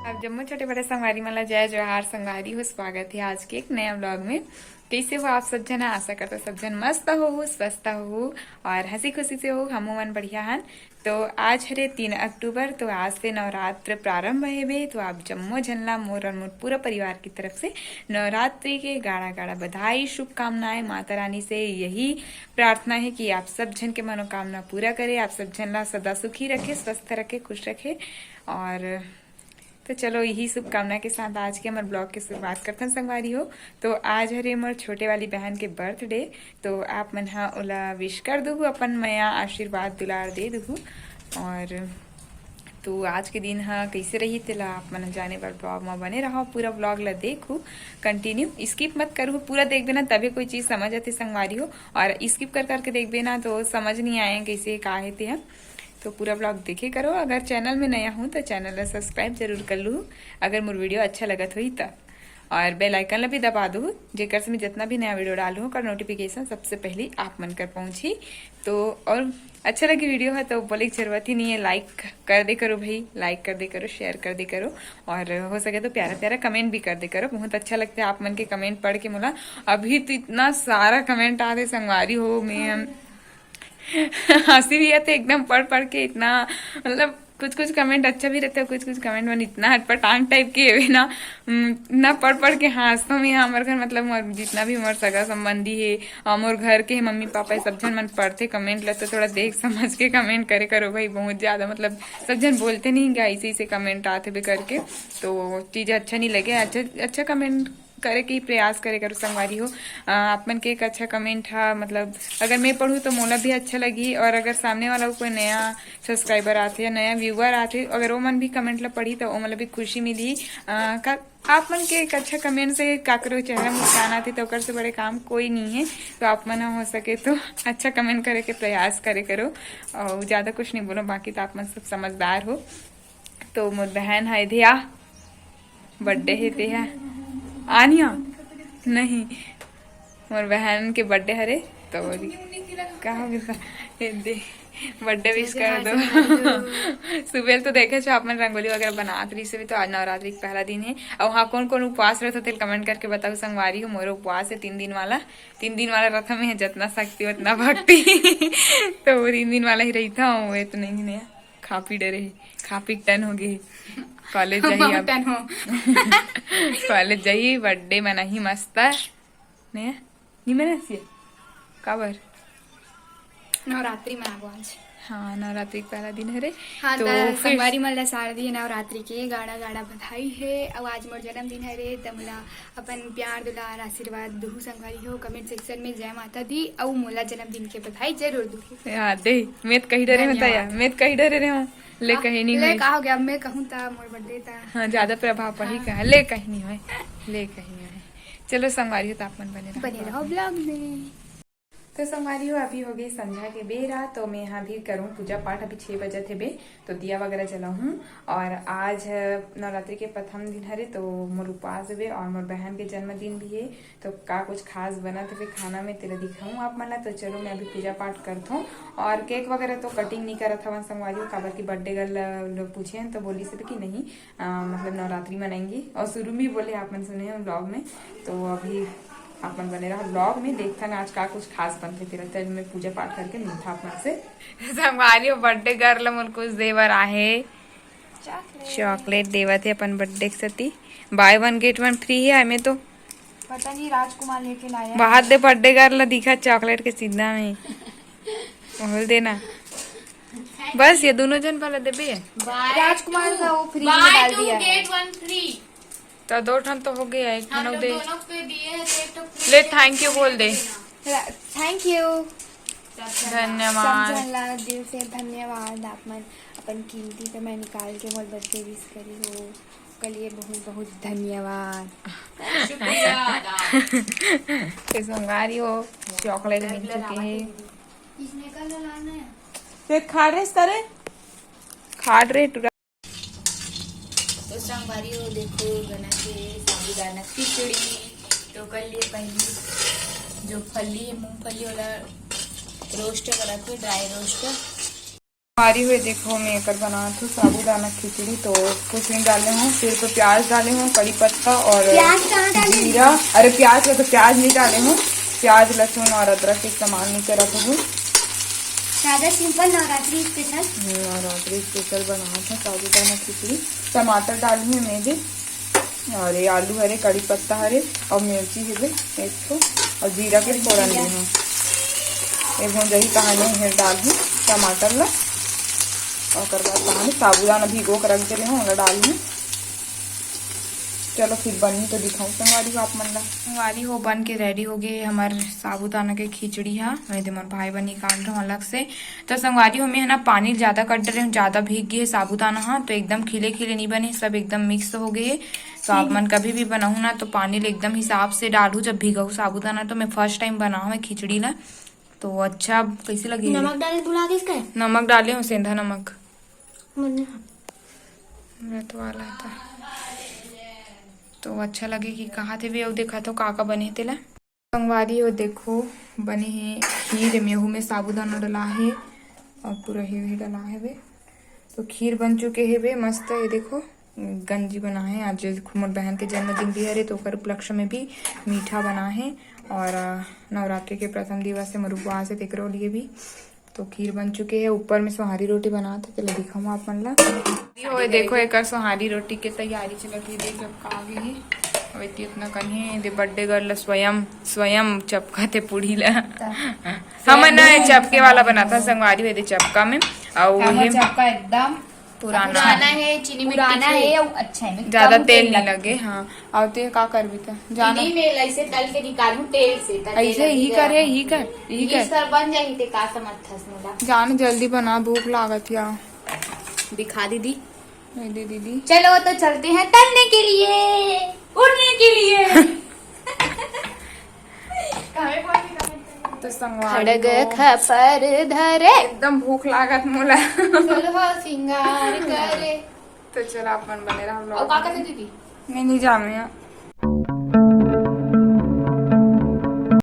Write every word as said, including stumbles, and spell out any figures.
आप जम्मो छोटे बड़े संगवारी मन ला जय जोहार संगवारी हो, स्वागत हे आज के एक नया vlog में। कइसे हो आप सब झन? आशा करथंव सब झन मस्त होहू, स्वस्थ होहू और हंसी खुशी से होहू। हमू मन बढ़िया हन। तो आज हरे तीन अक्टूबर, तो आज से नवरात्र प्रारंभ हेबे। तो आप जम्मो झन ला मोर और मोर पूरा परिवार की तरफ से नवरात्रि के गाड़ा गाड़ा बधाई, शुभकामनाएं। माता रानी से यही प्रार्थना हे कि आप सब झन के मनोकामना पूरा करे, आप सब झन ला सदा सुखी रखे, स्वस्थ रखे, खुश रखे। और तो चलो, यही शुभकामना के साथ आज के हमर vlog के शुरुआत करथन संगवारी हो। तो आज हरे मोर छोटे वाली बहन के birthday, तो आप मन ह ओला wish कर दुहू, अपन मया आशीर्वाद दुलार दे दुहू। और तो आज के दिन ह कइसे रही, तेला आप मन जाने बर vlog म बने रहव, पूरा vlog ला देखू continue, skip मत करहू। पूरा देखबे ना, तभे कोई चीज समझ आथे संगवारी हो, और skip कर करके देखबे ना तो समझ नहीं आए कइसे का हे ते ह। तो पूरा vlog देखे करो। अगर channel में नया हूँ तो channel ला subscribe जरूर कर लूहू, अगर मोर video अच्छा लगत होही त, और bell icon ला भी दबा दू, जेकर से मैं जितना भी नया video डालूँ ओकर notification सबसे पहली आप मन कर पहुँची। तो और अच्छा लगी video है तो बोले के जरूरत ही नहीं है, like कर दे करो भाई, like कर दे करो, share कर दे करो, और हो सके तो प्यारा प्यारा comment भी कर दे करो। बहुत अच्छा लगता है आप मन के comment पढ़ के मोला। अभी तो इतना सारा comment आथे संगवारी हो, मैं हंसी भी आथे एकदम पढ़ पढ़ के, इतना मतलब कुछ कुछ comment अच्छा भी रहता है, कुछ कुछ comment मन इतना अटपटांग type के हवे ना। हम्म, ना पढ़ पढ़ के हंसथंव मैं। हमर घर मतलब मोर जितना भी मोर सगा संबंधी हे और मोर घर के मम्मी पापा हे, सब झन मन पढ़थे comment ला, तो थोड़ा देख समझ के comment करे करो भाई। बहुत ज्यादा मतलब सब झन बोलथे नहीं कि ऐसे ऐसे comment आथे बे करके, तो चीज अच्छा नहीं लगे। अच्छा अच्छा comment करे के ही प्रयास करे करो संगवारी हो। अ, आप मन के एक अच्छा comment हा, मतलब अगर मैं पढ़ूँ तो मोला भी अच्छा लगी, और अगर सामने वाला कोई नया subscriber आथे या नया viewer आथे, अगर वो मन भी comment ला पढ़ी तो वो मन ला भी खुशी मिली। अ, का, आप मन के एक अच्छा comment से काकरो चेहरा मुस्कान आथे, तो ओकर से बड़े काम कोई नहीं है। तो आप मन हो सके तो अच्छा comment करे के प्रयास करे करो, और ज्यादा कुछ नहीं बोलो, बाकी तो आप मन सब समझदार हो। तो मोर बहन ह एदे आ, birthday हे ते ह। आनिया? नहीं, मोर बहन के birthday हरे, तो का हो गया? एदे, birthday wish कर दो। सुबह तो देखे छो आप मन रंगोली वगैरह बनात रही से भी, तो आज नवरात्रि के पहला दिन है। और हाँ, कौन कौन उपवास रहता तेल comment करके बताओ संगवारी हो। मोर उपवास है तीन दिन वाला, तीन दिन वाला रथा में है, जितना शक्ति उतना भक्ति। तो वो तीन दिन वाला ही रही था, वो तो नहीं ने खा पी डरे, खा पी टन हो गए। कॉलेज जाही अब। टन हो। कॉलेज जाही, birthday मनाही मस्त। ने? नी मनासी? काबर? नवरात्रि मनाबो आज। हाँ, नवरात्रि के पहला दिन हरे। हाँ, तो त फिर संगवारी मन ला शारदीय नवरात्रि के गाड़ा गाड़ा बधाई हे। अउ आज मोर जन्मदिन हरे, त मोला अपन प्यार दुलार आशीर्वाद दुहू संगवारी हो। Comment section में जय माता दी अउ मोला जन्मदिन के बधाई जरूर दुहू। हाँ, दे, मैं तो कही डरे हूँ, धन्यवाद। मैं तो कही डरे रहे हूँ। ले, हाँ, कहीं नहीं ले, होय। का हो गया? अब मैं कहूँ त मोर birthday त। हाँ, ज्यादा प्रभाव पड़ी हाँ। का? ले, कहीं नहीं होय। ले, कहीं नहीं होय। चलो संगवारी हो, त आप मन बने रहो। बने रहो vlog में। तो संगवारी हो, अभी हो गई संझा के बेरा, तो मैं यहाँ भी करूँ पूजा पाठ। अभी छः बजत हेबे, तो दिया वगैरह जलाहूँ। और आज नवरात्रि के प्रथम दिन हरे, तो मोर उपवास हेबे और मोर बहन के जन्मदिन भी है। तो का कुछ खास बनत हेबे खाना में, तेला दिखाऊँ आप मन ला। तो चलो, मैं अभी पूजा पाठ करथों। और cake वगैरह तो cutting नहीं करत हवन संगवारी हो, काबर कि birthday girl लोग पूछे हैं, तो बोली से कि नहीं, अ, मतलब नवरात्रि मनाएंगी। और शुरू में ही बोले, आप मन सुने हैं vlog में। तो अभी आप मन बने रहा vlog में, देखथन आज का कुछ खास बनथे। तेरा तब मैं पूजा पाठ करके मिलथा आप मन से। संगवारी हो, birthday girl मोर कुछ देवर आहे, chocolate। Chocolate देवत हे अपन birthday के सेती। Buy one get one free है एमे तो। पता नहीं राजकुमार लेके लाया। बाहर दे birthday girl ला दिखा chocolate के सीधा में। बोल देना। बस ये दोनों जन वाला देबे। राजकुमार का वो free में डाल दिया है। Get one free। तो दो ठन तो हो गया, एक ठन दे। दोनों पे दिए हैं, तो एक तो free ले, thank you बोल दे। Thank you। धन्यवाद। सब झन ला दिल से धन्यवाद, आप मन अपन कीमती समय निकाल के मोर birthday wish करी हो। के लिए बहुत बहुत धन्यवाद। शुक्रिया। तो संगवारी हो, chocolate मिल चुके हैं। इसमें कल लाना है। ते खाड़ रे सरे? खाड़ रे टुरा। तो संगवारी हो, देखो बना के साबूदाना खिचड़ी। तो कर लिए पहली जो फली है, मूंगफली वाला roast करा थे, dry roast। संगवारी हो, देखो, मैं एकर बनात हूँ साबूदाना खिचड़ी। तो कुछ नहीं डाले हूँ, सिर्फ प्याज डाले हूँ, कड़ी पत्ता और प्याज कहाँ डाले? जीरा। अरे, प्याज का तो प्याज नहीं डाले हूँ, प्याज, लहसुन और अदरक के सामान नहीं करत हूँ। सादा सिंपल नवरात्रि स्पेशल। हम्म, नवरात्रि स्पेशल बनात हूँ साबूदाना खिचड़ी। टमाटर डाली हूँ मैं भी, और ये आलू हरे, कड़ी पत्ता हरे, और मिर्ची हवे एक ठो, और जीरा के फोरन दे हूँ। ये भुंजही कहानी है, डाल हूँ टमाटर ला, और ओकर बाद कहानी साबूदाना भिगो के रख दे रहे हूँ, ओला डाल हूँ। चलो फिर बनी तो दिखाऊँ संगवारी हो आप मन ला। संगवारी हो, बन के रेडी हो गए हमार साबूदाना के खिचड़ी हा। मैं दे मोर भाई बन निकाल रहे हूँ अलग से। तो संगवारी हो, मैं है ना पानी ज्यादा कर डरे हूँ, ज्यादा भीग गए साबूदाना हा, तो एकदम खिले खिले नहीं बने, सब एकदम मिक्स हो गए। तो आप मन कभी भी बनाहू ना तो पानी ले एकदम हिसाब से डालू जब भिगाऊ साबूदाना। तो मैं फर्स्ट टाइम बनाऊँ मैं खिचड़ी ला, तो अच्छा कैसे लगे? नमक डाले भुला गइस का? नमक डाले हूँ, सेंधा नमक। मन्ने। व्रत वाला था। तो अच्छा लगे कि कहा थे भी, अउ देखा तो का का बने तेला। संगवारी हो देखो, बने हे खीर, एमे एहू में साबूदाना डला हे और पूरा हेवी डला हेवे। तो खीर बन चुके हेवे मस्त। ये देखो, गंजी बना है आज, मोर बहन के जन्मदिन भी हरे, तो ओकर उपलक्ष्य में भी मीठा बना है। और अ, नवरात्रि के प्रथम दिवस से मोर उपवास है, तेकरो लिए भी। तो खीर बन चुके है, ऊपर में सोहारी रोटी बनात है, चलो दिखाऊँ आप मन ला। ये देखो, एकर सोहारी रोटी के तैयारी चलत है। देख, चपका आगे ही। अब इतनी इतना कन है, दे बर्थडे गर्ल स्वयं, स्वयं चपका थे पूड़ी ला। हमन ना चपके वाला बनाता संगवारी हो, दे चपका में। और हमर ये चपका एकदम पुराना पुराना है। है, चीनी मिट्टी पुराना के। है, अउ अच्छा है, ज्यादा कम तेल तेल नहीं लगता। लगे। हाँ, और ते का करबी त जाना। नहीं, मैं ऐसे तल के निकालूं तेल से, त तेल ऐसे लगी ही गरम। करे, ही कर, ही घी कर। सर बन जाही, ते का समझथस मोला? जान जल्दी बना, भूख लागत या। दिखा दीदी। नहीं दे दीदी। चलो तो चलते हैं तलने के लिए, उड़ने के लिए। तो संगवारी खड़ग हो। खपर धरे। एकदम भूख लागत मोला। सोलहो सिंगार करे। तो चल आप मन बने रहो vlog और का में। करते दीदी? मैं नहीं जामे यहाँ।